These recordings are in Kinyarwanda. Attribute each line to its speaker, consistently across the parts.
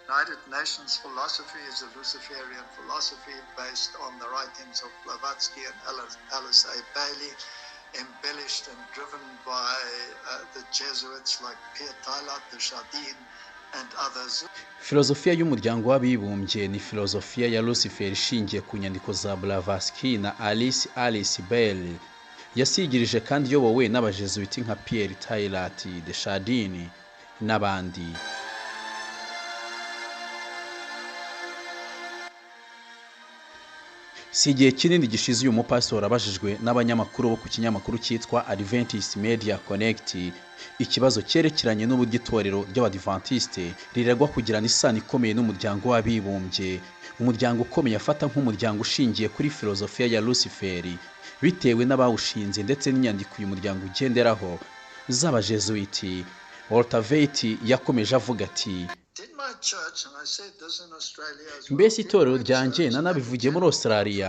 Speaker 1: United Nations philosophy is a Luciferian philosophy based on the writings of Blavatsky and Alice A. Bailey, embellished and driven by the Jesuits like Pierre Teilhard de Chardin and others.
Speaker 2: Filozofiya y'Umuryango w'Abibumbye ni filozofiya ya Lucifer ishingiye ku nyandiko za Blavatsky na Alice Bailey, yasigirije kandi iyobowe n'abajesuiti nka Pierre Teilhard de Chardin n'abandi. Si igihe kinini gishize uyu mupasitori abajijwe n'abanyamakuru bo ku kinyamakuru cyitwa Adventist Media Connect ikibazo cyerekeranye n'uburyo itorero ry'Abadivantiste riregwa kugirana isano ikomeye n'Umuryango w'Abibumbye, umuryango ukomeye afata nk'umuryango ushingiye kuri filozofiya ya Luciferi bitewe n'abawushinze ndetse n'inyandiko uyu muryango ugenderaho z'abajesuiti. Walter Veith yakomeje avuga ati: Mbese itorero ryanjye, nanabivugiye muri Australia,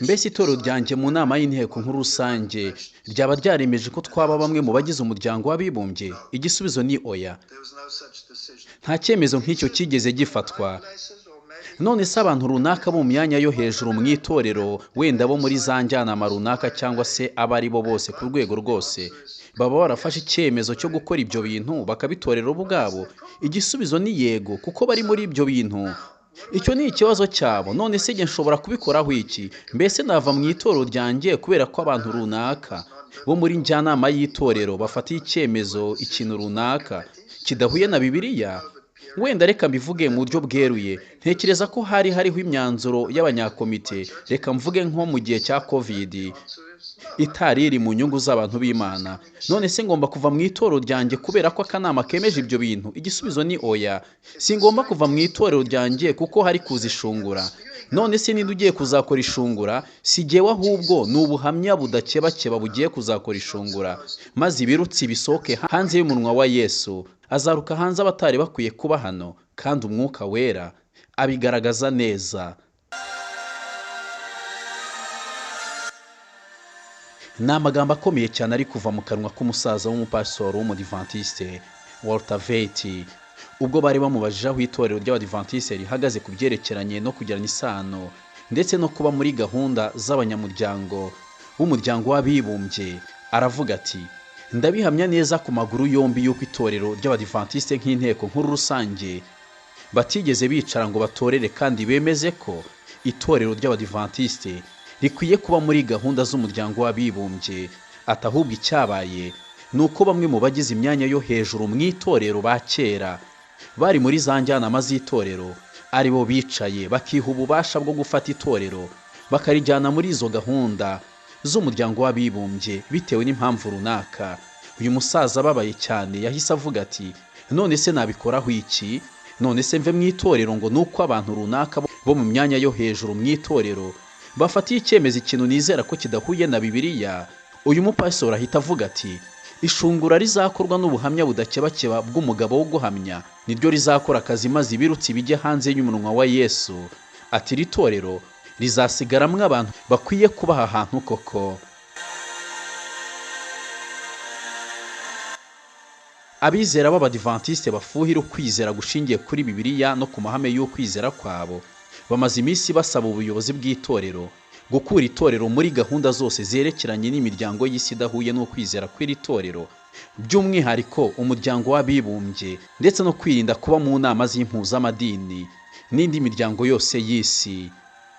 Speaker 2: mbese itorero ryanjye mu nama y'inteko nkuru rusange ryaba ryaremeje ko twaba bamwe mu bagize Umuryango w'Abibumbye? Igisubizo ni oya. Nta cyemezo nk'icyo cyigeze gifatwa. None se abantu runaka bo mu myanya yo hejuru mu itorero, wenda bo muri za njyanama runaka cyangwa se abo ari bo bose ku rwego rwose, baba barafashe icyemezo cyo gukora ibyo bintu bakabitorera ubwabo? Igisubizo ni yego, kuko bari muri ibyo bintu. Icyo ni ikibazo cyabo. None se njye nshobora kubikoraho iki? Mbese nava mu itorero ryanjye kubera ko abantu runaka bo muri njyanama y'itorero bafatiye icyemezo ikintu runaka kidahuye na Bibiliya? Wenda reka mbivuge mu buryo bweruye, ntekereza ko hari hariho imyanzuro y'abanyakomite, reka mvuge nko mu gihe cya Covid, itari iri mu nyungu z'abantu b'Imana. None se ngomba kuva mu itorero ryanjye kubera ko akanama kemeje ibyo bintu? Igisubizo ni oya. Singomba kuva mu itorero ryanjye kuko hari kuza ishungura. None se ninde ugiye kuzakora ishungura? Si jyewe, ahubwo ni ubuhamya budakebakeba bugiye kuzakora ishungura, maze ibirutsi bisohoke hanze y'umunwa wa Yesu. Azaruka hanze abatari bakwiye kuba hano, kandi Umwuka Wera abigaragaza neza. Ni amagambo akomeye cyane ari kuva mu kanwa k'umusaza w'umupasitori w'Umudivantiste Walter Veith, ubwo bari bamubajije aho itorero ry'Abadivantiste rihagaze ku byerekeranye no kugirana isano ndetse no kuba muri gahunda z'abanyamuryango b'Umuryango w'Abibumbye. Aravuga ati: Ndabihamya neza ku maguru yombi y'uko itorero ry'Abadivantiste nk'inteko nkuru rusange batigeze bicara ngo batorere kandi bemeze ko itorero ry'Abadivantiste rikwiye kuba muri gahunda z'Umuryango w'Abibumbye. Ati ahubwo icyabaye ni uko bamwe mu bagize imyanya yo hejuru mu itorero ba kera bari muri za njyanama z'itorero aribo bicaye bakiha ububasha bwo gufata itorero bakarijyana muri izo gahunda z'Umuryango w'Abibumbye bitewe n'impamvu runaka. Uyu musaza ababaye cyane yahise avuga ati: None se nabikoraho iki? None se mve mu itorero ngo nuko abantu runaka bo mu myanya yo hejuru mu itorero bafatiye icyemezo ikintu nizera ko kidahuye na Bibiliya? Uyu mupasitori ahita avuga ati: Ishungura rizakorwa n'ubuhamya budakebakeba bw'umugabo wo guhamya niryo rizakora akazi, maze ibirutsi bijye hanze y'umunwa wa Yesu. Ati iri torero rizasigaramwo abantu bakwiye kuba aha hantu koko. Abizera b'Abadivantiste bafuhira ukwizera gushingiye kuri Bibiliya no ku mahame y'ukwizera kwabo bamaze iminsi basaba ubuyobozi bw'itorero gukura itorero muri gahunda zose zerekeranye n'imiryango y'isi idahuye n'ukwizera kw'iri torero, by'umwihariko Umuryango w'Abibumbye, ndetse no kwirinda kuba mu nama z'impuzamadini n'indi miryango yose y'isi.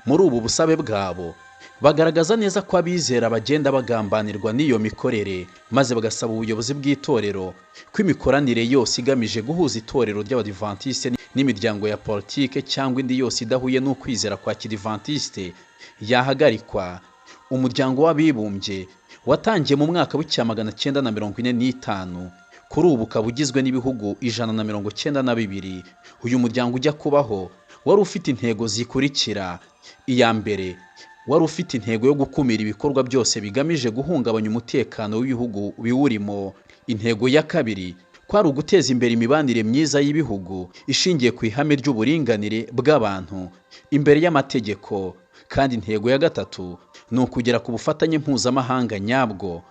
Speaker 2: Muri ubu busabe bwabo bagaragaza neza ko abizera bagenda bagambanirwa n'iyo mikorere, maze bagasaba ubuyobozi bw'itorero ko imikoranire yose igamije guhuza itorero ry'Abadivantiste n'imiryango ya politike cyangwa indi yose idahuye n'ukwizera kwa kidivantiste yahagarikwa. Umuryango w'Abibumbye watangiye mu mwaka w'1945, kuri ubu ukaba ugizwe n'ibihugu 192. Uyu muryango ujya kubaho wari ufite intego zikurikira: iya mbere, wari ufite intego yo gukumira ibikorwa byose bigamije guhungabanya umutekano w'ibihugu biwurimo. Intego ya kabiri kwari uguteza imbere imibanire myiza y'ibihugu ishingiye ku ihame ry'uburinganire bw'abantu imbere y'amategeko. Kandi intego ya gatatu ni ukugera ku bufatanye mpuzamahanga nyabwo,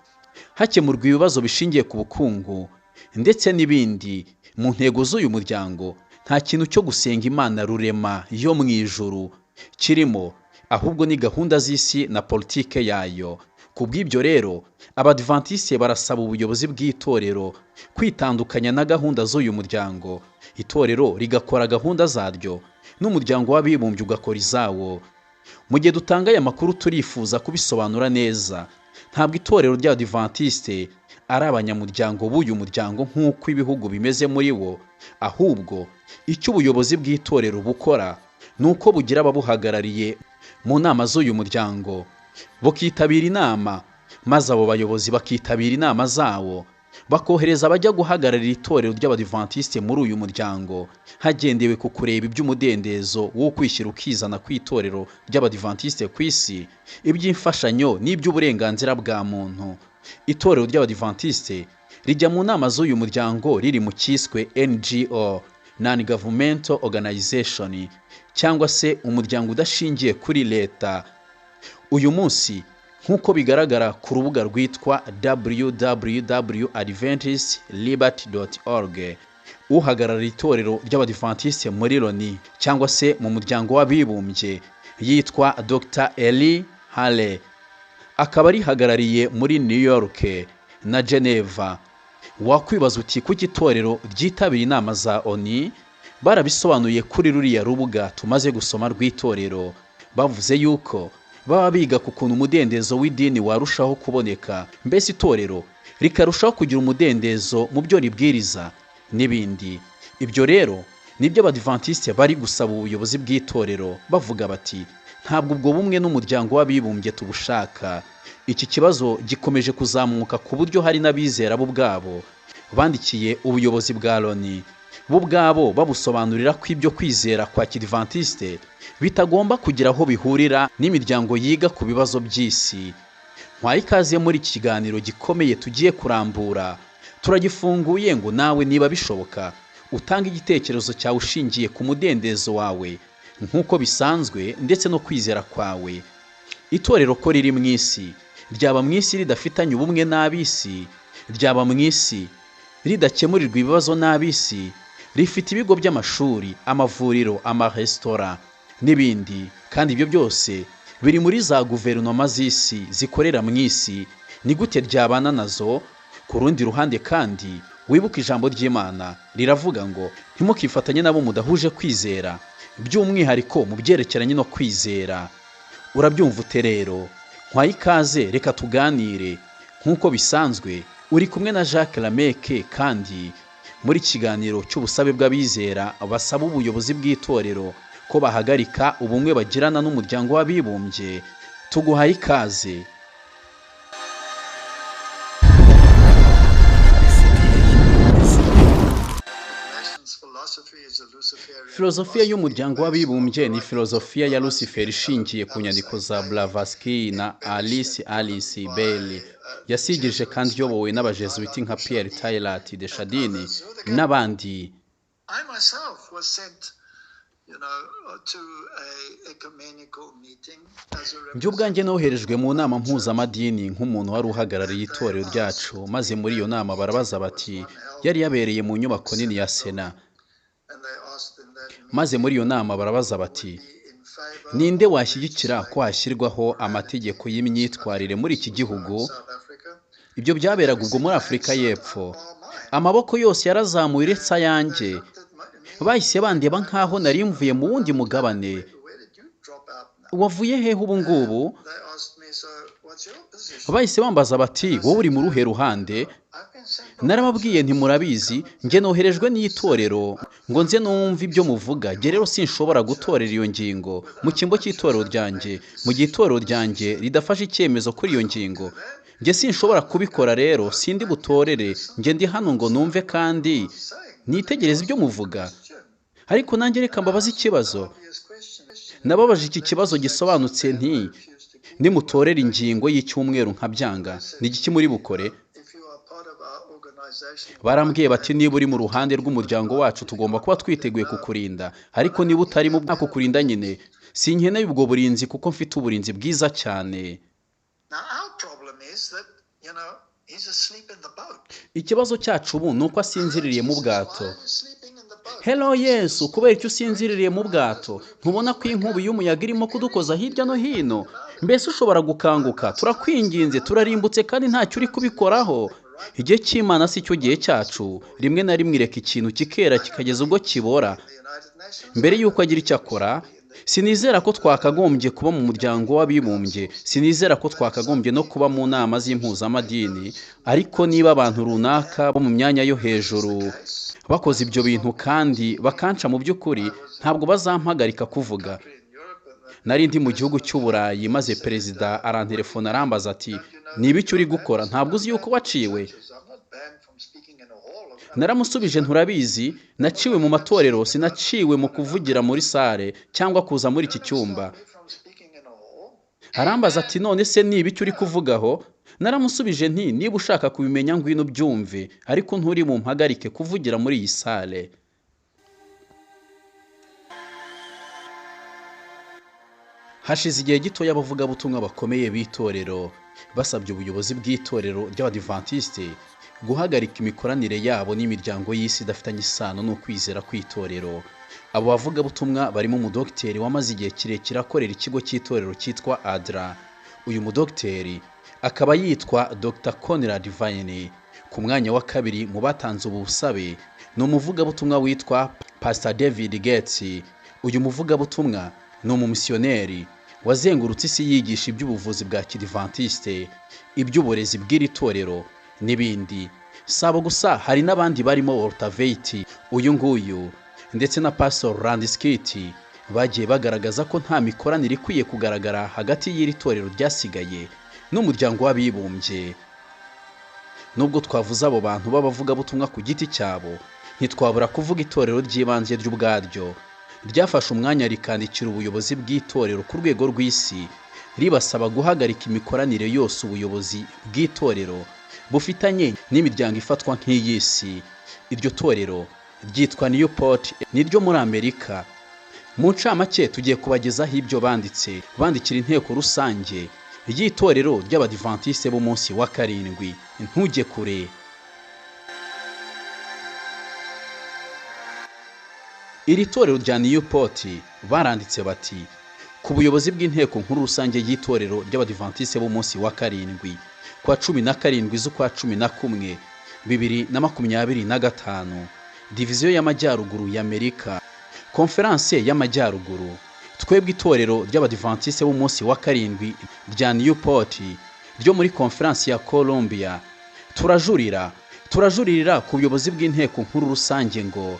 Speaker 2: hakemurwa ibibazo bishingiye ku bukungu ndetse n'ibindi. Mu ntego z'uyu muryango Nta kintu cyo gusenga Imana rurema yo mu ijuru kirimo, ahubwo ni gahunda z'isi na politike yayo. Ku bw'ibyo rero, Abadivantiste barasaba ubuyobozi bw'itorero kwitandukanya na gahunda z'uyu muryango, itorero rigakora gahunda zaryo n'umuryango w'abibumbye ugakora izawo. Mu gihe dutanga aya makuru turifuza kubisobanura neza. Ntabwo itorero ry'Abadivantiste ari abanyamuryango b'uyu muryango nk'uko ibihugu bimeze muri wo, ahubwo icyo ubuyobozi bw'itorero bukora ni uko bugira ababuhagarariye mu nama z'uyu muryango, bukitabira inama, maze abo bayobozi bakitabira inama zawo, bakohereza abajya guhagararira itorero ry'Abadivantiste muri uyu muryango, hagendewe ku kureba iby'umudendezo wo kwishyira ukizana kw'itorero ry'Abadivantiste ku isi, iby'imfashanyo n'iby'uburenganzira bwa muntu. Itorero ry'Abadivantiste rijya mu nama z'uyu muryango riri mu cyiswe NGO, Non Governmental Organization, cyangwa se umuryango udashingiye kuri leta. Uyu munsi nk'uko bigaragara ku rubuga rwitwa www.adventistliberty.org, uhagarariye itorero ry'Abadivantiste muri Loni cyangwa se mu muryango w'abibumbye yitwa Dr. Eli Hale, akaba arihagarariye muri New York na Geneva. Wakwibaza uti kuki itorero ryitabira inama za ONU? Barabisobanuye kuri ruriya rubuga tumaze gusoma rw'itorero. Bavuze yuko baba biga ku kuntu umudendezo w'idini warushaho kuboneka, mbese itorero rikarushaho kugira umudendezo mu byo ribwiriza n'ibindi. Ibyo rero nibyo Abadivantiste bari gusaba ubuyobozi bw'itorero, bavuga bati ntabwo ubwo bumwe n'umuryango w'abibumbye tubushaka. Iki kibazo gikomeje kuzamuka ku buryo hari n'abizera bo ubwabo bandikiye ubuyobozi bwa Loni, bo ubwabo babusobanurira ko ibyo kwizera kwa Kidivantiste bitagomba kugira aho bihurira n'imiryango yiga ku bibazo by'isi. Nkwaye ikaze muri iki kiganiro gikomeye tugiye kurambura. Turagifunguye ngo nawe niba bishoboka utange igitekerezo cyawe ushingiye ku mudendezo wawe nk'uko bisanzwe ndetse no kwizera kwawe. Itorero ko riri mu isi, ryaba mu isi ridafitanye ubumwe n'ab'isi, ryaba mu isi ridakemurirwa ibibazo n'ab'isi, rifite ibigo by'amashuri, amavuriro, amaresitora n'ibindi, kandi ibyo byose biri muri za guverinoma z'isi zikorera mu isi. Ni gute ryabana nazo? Ku rundi ruhande kandi wibuke ijambo ry'Imana riravuga ngo ntimukifatanye nabo mudahuje kwizera, by'umwihariko mu byerekeranye no kwizera. Urabyumva ute rero? Nkwaye ikaze, reka tuganire nk'uko bisanzwe. Uri kumwe na Jacques Lameke, kandi muri kiganiro cy'ubusabe bw'abizera basaba ubuyobozi bw'itorero ko bahagarika ubumwe bagirana n'umuryango w'abibumbye. Tuguhaye ikaze. Filozofiya y'umuryango w'abibumbye ni filozofiya ya Lucifer ishingiye ku nyandiko za Blavatsky na Alice Bailey, yasigirije kandi iyobowe n'abajesuiti nka Pierre Teilhard de Chardin n'abandi. Njye ubwanjye noherejwe mu nama mpuzamadini nk'umuntu wari uhagarariye itorero ryacu, maze muri iyo nama barabaza bati, yari yabereye mu nyubako nini ya Sena, maze muri iyo nama barabaza bati ninde washyigikira ko hashyirwaho amategeko y'imyitwarire muri iki gihugu? Ibyo byaberaga ubwo muri Afurika y'Epfo. Amaboko yose yarazamuye uretse ayanjye. Bahise bandeba nk'aho nari mvuye mu wundi mugabane. Wavuye hehe ubu ngubu? Bahise bambaza bati wowe uri mu ruhe ruhande? Narababwiye nti murabizi, njye noherejwe n'itorero ngo nze numve ibyo muvuga. Njye rero sinshobora gutorera iyo ngingo mu cyimbo cy'itorero ryanjye, mu gihe itorero ryanjye ridafashe icyemezo kuri iyo ngingo. Njye sinshobora kubikora rero, sindi butorere. Njye ndi hano ngo numve kandi nitegereze ibyo muvuga. Ariko nanjye reka mbabaze ikibazo. Nababaje iki kibazo gisobanutse nti nimutorera ingingo y'icyumweru nkabyanga, ni igiki muri bukore? Barambwiye bati niba uri mu ruhande rw'umuryango wacu tugomba kuba twiteguye kukurinda, ariko niba utarimo kukurinda nyine, sinkeneye ubwo burinzi kuko mfite uburinzi bwiza cyane. Ikibazo cyacu ubu ni uko asinziririye mu bwato. Hello Yesu, kubera icyo usinziririye mu bwato? Ntubona ko inkubi y'umuyaga irimo kudukoza hirya no hino? Mbese ushobora gukanguka? Turakwinginze, turarimbutse kandi ntacyo uri kubikoraho. Igihe cy'Imana si cyo gihe cyacu. Rimwe na rimwe ireka ikintu kikera kikageza ubwo kibora mbere y'uko agira icyo akora. Sinizera ko twakagombye kuba mu muryango w'abibumbye, sinizera ko twakagombye no kuba mu nama z'impuzamadini, ariko niba abantu runaka bo mu myanya yo hejuru bakoze ibyo bintu kandi bakanca, mu by'ukuri ntabwo bazampagarika kuvuga. Nari ndi mu gihugu cy'Uburayi, maze perezida arantelefona arambaza ati: "Ni ibiki uri gukora? Ntabwo uzi yuko waciwe?" Naramusubije: "Nturabizi, naciwe mu matorero, sinaciwe mu kuvugira muri sale cyangwa kuza muri iki cyumba." Arambaza ati: "None se ni ibiki uri kuvugaho?" Naramusubije nti: "Niba ushaka kubimenya ngwino ubyumve, ariko nturi bumpagarike kuvugira muri iyi sale." Hashize igihe gitoya abavugabutumwa bakomeye b'itorero basabye ubuyobozi bw'itorero ry'Abadivantisite guhagarika imikoranire yabo n'imiryango y'isi idafitanye isano n'ukwizera kw'itorero. Abo bavugabutumwa barimo umudogiteri wamaze igihe kirekire akorera ikigo cy'itorero cyitwa ADRA. Uyu mudogiteri akaba yitwa Dr Conrad Vine. Ku mwanya wa kabiri mu batanze ubu busabe ni umuvugabutumwa witwa Pastor David Gates. Uyu muvugabutumwa ni umumisiyoneri wazengurutse isi yigisha iby'ubuvuzi bwa kidivantiste, iby'uburezi bw'iri torero n'ibindi. Si abo gusa, hari n'abandi barimo Walter Veith uyu nguyu ndetse na Pastor Randy bagiye bagaragaza ko nta mikoranire ikwiye kugaragara hagati y'iri torero ryasigaye n'umuryango w'abibumbye. Nubwo twavuze abo bantu b'abavugabutumwa ku giti cyabo, ntitwabura kuvuga itorero ry'ibanze ry'ubwaryo ryafashe umwanya rikandikira ubuyobozi bw'itorero ku rwego rw'isi, ribasaba guhagarika imikoranire yose ubuyobozi bw'itorero bufitanye n'imiryango ifatwa nk'iy'isi. Iryo torero ryitwa Newport, niryo muri Amerika. Mu ncamake tugiye kubagezaho ibyo banditse bandikira inteko rusange y'itorero ry'Abadivantisite b'umunsi wa karindwi. Ntujye kure. Iri torero rya Newport baranditse bati: "Ku buyobozi bw'inteko nkuru rusange y'itorero ry'Abadivantisite b'umunsi wa karindwi, kwa 17 z'ukwa 11 2025, diviziyo y'Amajyaruguru y'Amerika, konferanse y'Amajyaruguru. Twebwe itorero ry'Abadivantisite b'umunsi wa karindwi rya Newport ryo muri konferansi ya Columbia, turajuririra ku buyobozi bw'inteko nkuru rusange ngo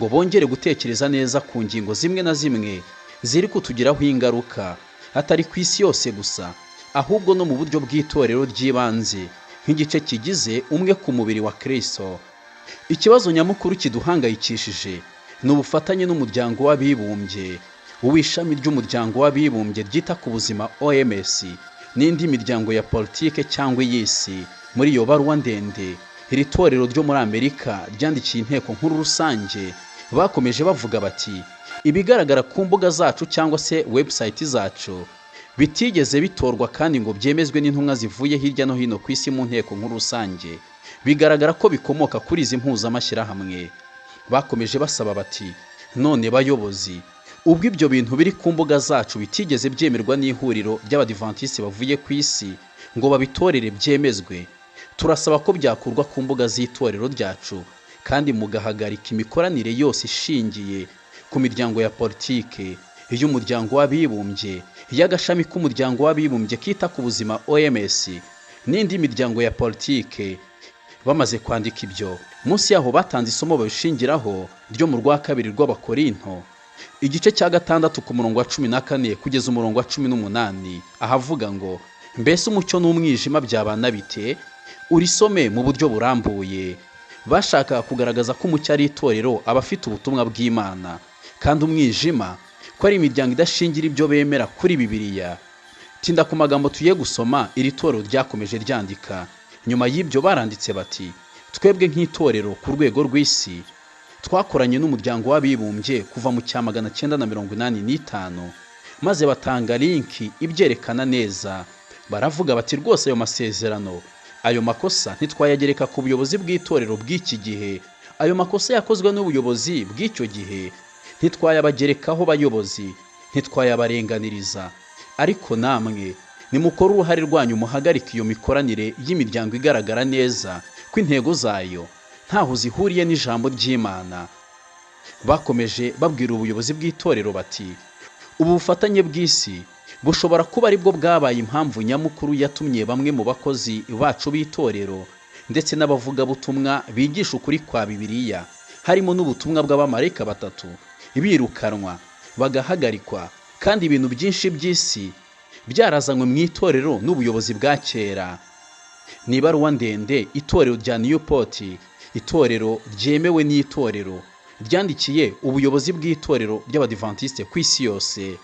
Speaker 2: bongere gutekereza neza ku ngingo zimwe na zimwe ziri kutugiraho ingaruka, atari ku isi yose gusa, ahubwo no mu buryo bw'itorero ry'ibanze nk'igice kigize umwe ku mubiri wa Kristo. Ikibazo nyamukuru kiduhangayikishije ni ubufatanye n'umuryango w'abibumbye, uw'ishami ry'umuryango w'abibumbye ryita ku buzima OMS, n'indi miryango ya politike cyangwa iy'isi." Muri iyo baruwa ndende iri torero ryo muri Amerika ryandikiye inteko nkuru rusange, bakomeje bavuga bati: "Ibigaragara ku mbuga zacu cyangwa se website zacu bitigeze bitorwa kandi ngo byemezwe n'intumwa zivuye hirya no hino ku isi mu nteko nkuru rusange, bigaragara ko bikomoka kuri izi mpuzamashyirahamwe." Bakomeje basaba bati: "None bayobozi, ubwo ibyo bintu biri ku mbuga zacu bitigeze byemerwa n'ihuriro ry'Abadivantisiti bavuye ku isi ngo babitorere byemezwe, turasaba ko byakurwa ku mbuga z'itorero ryacu kandi mugahagarika imikoranire yose ishingiye ku miryango ya politike, iy'umuryango w'abibumbye, iy'agashami k'umuryango w'abibumbye kita ku buzima OMS, n'indi miryango ya politike." Bamaze kwandika ibyo, munsi yaho batanze isomo babishingiraho ryo mu rwa kabiri rw'Abakorinto, igice cya 6 ku murongo wa 14 kugeza umurongo wa 18, ahavuga ngo: "Mbese umucyo n'umwijima byabana bite?" Urisome mu buryo burambuye. Bashakaga kugaragaza ko umucyo ari itorero, abafite ubutumwa bw'Imana, kandi umwijima ko ari imiryango idashingira ibyo bemera kuri Bibiliya. Tinda ku magambo tugiye gusoma iri torero ryakomeje ryandika. Nyuma y'ibyo baranditse bati: "Twebwe nk'itorero ku rwego rw'isi twakoranye n'umuryango w'abibumbye kuva mu cya 985, maze batanga linki ibyerekana neza. Baravuga bati: rwose ayo masezerano, ayo makosa ntitwayagereka ku buyobozi bw'itorero bw'iki gihe, Ayo makosa yakozwe n'ubuyobozi bw'icyo gihe ntitwayabagerekaho bayobozi, ntitwayabarenganiriza, ariko namwe nimukore uruhare rwanyu muhagarike iyo mikoranire y'imiryango igaragara neza ko intego zayo ntaho zihuriye n'ijambo ry'Imana. Bakomeje babwira ubuyobozi bw'itorero bati ubu bufatanye bw'isi bushobora kuba aribwo bwabaye impamvu nyamukuru yatumye bamwe mu bakozi bacu b'itorero ndetse n'abavugabutumwa bigisha ukuri kwa Bibiliya, harimo n'ubutumwa bw'abamarayika batatu, birukanwa bagahagarikwa, kandi ibintu byinshi by'isi byarazanywe mu itorero n'ubuyobozi bwa kera. Ni ibaruwa ndende itorero rya Newport, itorero ryemewe n'itorero, ryandikiye ubuyobozi bw'itorero ry'Abadivantiste ku isi yose.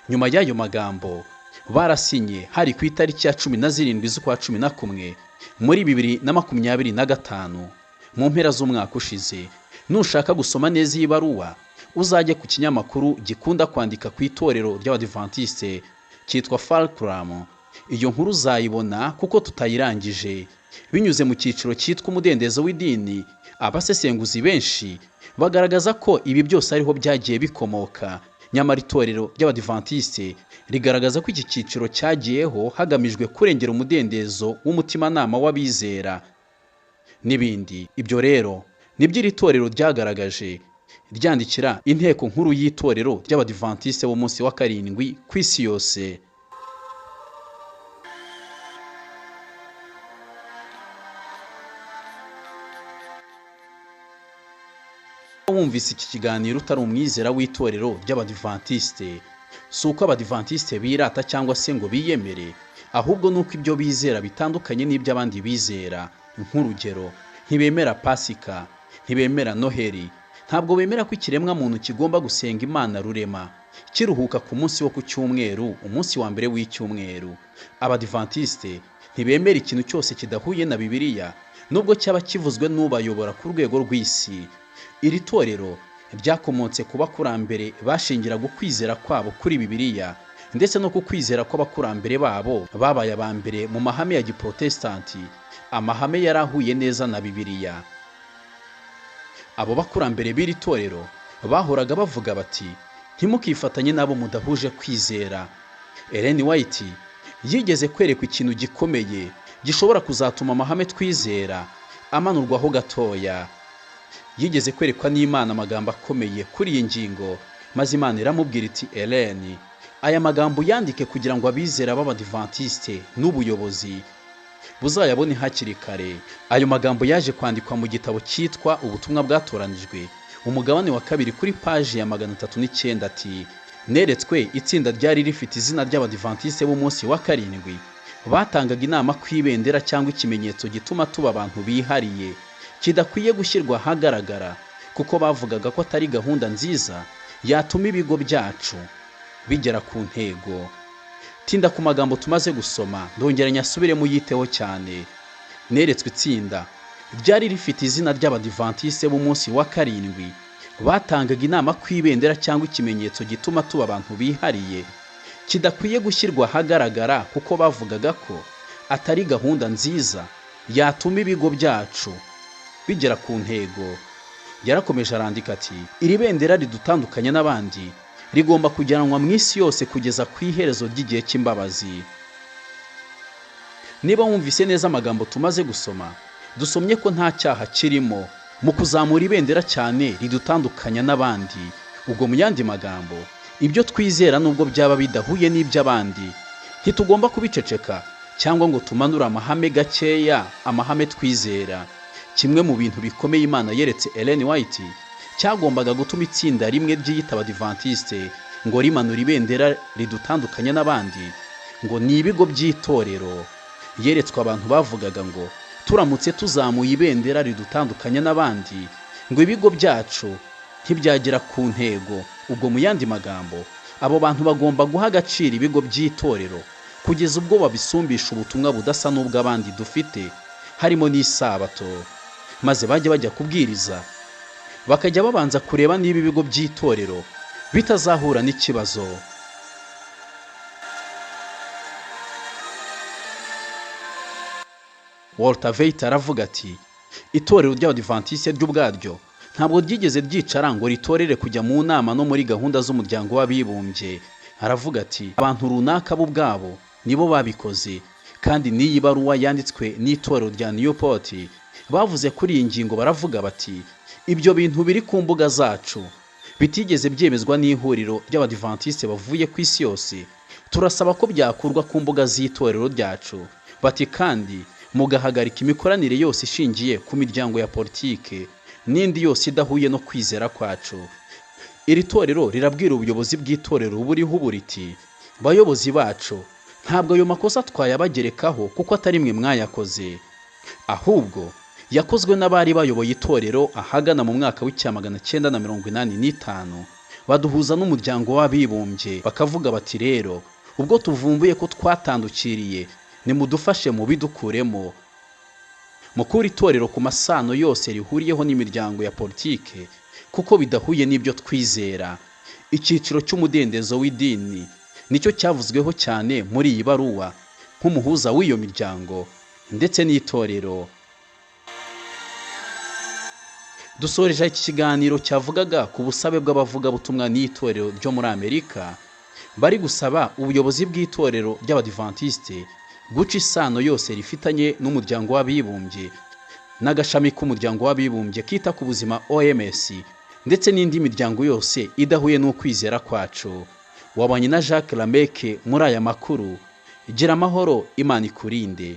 Speaker 2: Nyuma y'ayo magambo barasinye, hari ku itariki ya 17 z'ukwa 11 muri 2025, mu mpera z'umwaka ushize. Nushaka gusoma neza iyi baruwa uzajye ku kinyamakuru gikunda kwandika ku itorero ry'Abadivantiste cyitwa Fulcrum. Iyo nkuru uzayibona kuko tutayirangije. Binyuze mu cyiciro cyitwa umudendezo w'idini, abasesenguzi benshi bagaragaza ko ibi byose ariho byagiye bikomoka. Nyamara itorero ry'Abadivantiste rigaragaza ko iki cyiciro cyagiyeho hagamijwe kurengera umudendezo w'umutimanama w'abizera n'ibindi. Ibyo rero nibyo iri torero ryagaragaje ryandikira inteko nkuru y'itorero ry'Abadivantiste b'umunsi wa karindwi ku isi yose. Wumvise iki kiganiro utari umwizera w'itorero ry'Abadivantiste, si uko Abadivantiste birata cyangwa se ngo biyemere, ahubwo nuko ibyo bizera bitandukanye n'iby'abandi bizera. Nk'urugero, ntibemera Pasika, ntibemera Noheri, ntabwo bemera ko ikiremwa muntu kigomba gusenga Imana rurema, kiruhuka ku munsi wo ku cyumweru, umunsi wa mbere w'icyumweru. Abadivantiste ntibemera ikintu cyose kidahuye na Bibiliya, nubwo cyaba kivuzwe n'ubayobora ku rwego rw'isi. Iri torero ryakomotse ku bakurambere bashingiraga ukwizera kwabo kuri Bibiliya, ndetse no ku kwizera kw'abakurambere babo babaye aba mbere mu mahame ya Giprotestanti, amahame yari ahuye neza na Bibiliya. Abo bakurambere b'iri torero bahoraga bavuga bati ntimukifatanye n'abo mudahuje kwizera. Ellen White yigeze kwerekwa ikintu gikomeye gishobora kuzatuma amahame twizera amanurwaho gatoya. Yigeze kwerekwa n'Imana amagambo akomeye kuri iyi ngingo, maze Imana iramubwira iti Ellen, aya magambo yandike kugira ngo abizera b'Abadivantiste n'ubuyobozi buzayabone hakiri kare. Ayo magambo yaje kwandikwa mu gitabo cyitwa Ubutumwa bwatoranijwe, umugabane wa 2 kuri paji ya 309, ati neretswe itsinda ryari rifite izina ry'Abadivantiste b'umunsi wa karindwi, batangaga inama ku ibendera cyangwa ikimenyetso gituma tuba abantu bihariye, kidakwiye gushyirwa ahagaragara, kuko bavugaga ko atari gahunda nziza yatuma ibigo byacu bigera ku ntego. Tinda ku magambo tumaze gusoma, ndongera nyasubiremo yiteho cyane. Neretswe itsinda ryari rifite izina ry'Abadivantiste b'umunsi wa karindwi, batangaga inama ku ibendera cyangwa ikimenyetso gituma tuba abantu bihariye, kidakwiye gushyirwa ahagaragara, kuko bavugaga ko atari gahunda nziza yatuma ibigo byacu bigera ku ntego. Yarakomeje arandika ati iri bendera ridutandukanya n'abandi rigomba kujyanwa mu isi yose kugeza ku iherezo ry'igihe cy'imbabazi. Niba wumvise neza amagambo tumaze gusoma, dusomye ko nta cyaha kirimo mu kuzamura ibendera cyane ridutandukanya n'abandi. Ubwo mu yandi magambo, ibyo twizera nubwo byaba bidahuye n'iby'abandi, ntitugomba kubiceceka cyangwa ngo tumanure amahame gakeya, amahame twizera. Kimwe mu bintu bikomeye Imana yeretse Ellen White cyagombaga gutuma itsinda rimwe ryiyita Abadivantiste ngo rimanura ibendera ridutandukanya n'abandi, ngo ni ibigo by'itorero. Yeretswe abantu bavugaga ngo turamutse tuzamuye ibendera ridutandukanya n'abandi, ngo ibigo byacu ntibyagera ku ntego. Ubwo mu yandi magambo, abo bantu bagomba guha agaciro ibigo by'itorero kugeza ubwo babisumbisha ubutumwa budasa n'ubw'abandi dufite, harimo n'isabato. Maze bajya bajya kubwiriza bakajya babanza kureba niba ibigo by'itorero bitazahura n'ikibazo. Walter Veith aravuga ati Itorero ry'Abadivantisite ry'ubwaryo ntabwo ryigeze ryicara ngo ritorere kujya mu nama no muri gahunda z'Umuryango w'Abibumbye. Aravuga ati abantu runaka bo ubwabo nibo babikoze. Kandi n'iyi baruwa yanditswe n'itorero rya Newport bavuze kuri iyi ngingo, baravuga bati ibyo bintu biri ku mbuga zacu bitigeze byemezwa n'ihuriro ry'Abadivantisite bavuye ku isi yose, turasaba ko byakurwa ku mbuga z'itorero ryacu. Bati kandi mugahagarika imikoranire yose ishingiye ku miryango ya politike n'indi yose idahuye no kwizera kwacu. Iri torero rirabwira ubuyobozi bw'itorero buriho ubu riti bayobozi bacu, ntabwo ayo makosa twayabagerekaho kuko atari mwe mwayakoze, ahubwo yakozwe n'abari bayoboye itorero ahagana mu mwaka w'1985, baduhuza n'Umuryango w'Abibumbye, bakavuga bati rero ubwo tuvumbuye ko twatandukiriye, nimudufashe mubidukuremo, mukure itorero ku masano yose rihuriyeho n'imiryango ya politike kuko bidahuye n'ibyo twizera. Icyiciro cy'umudendezo w'idini nicyo cyavuzweho cyane muri iyi baruwa nk'umuhuza w'iyo miryango ndetse n'itorero. Dusoreje iki kiganiro cyavugaga ku busabe bw'abavugabutumwa n'itorero ryo muri Amerika bari gusaba ubuyobozi bw'itorero ry'Abadivantisite guca isano yose rifitanye n'Umuryango w'Abibumbye n'agashami k'Umuryango w'Abibumbye kita ku buzima OMS ndetse n'indi miryango yose idahuye n'ukwizera kwacu. Wabanye na Jacques Lameke muri aya makuru. Gira amahoro, Imana ikurinde.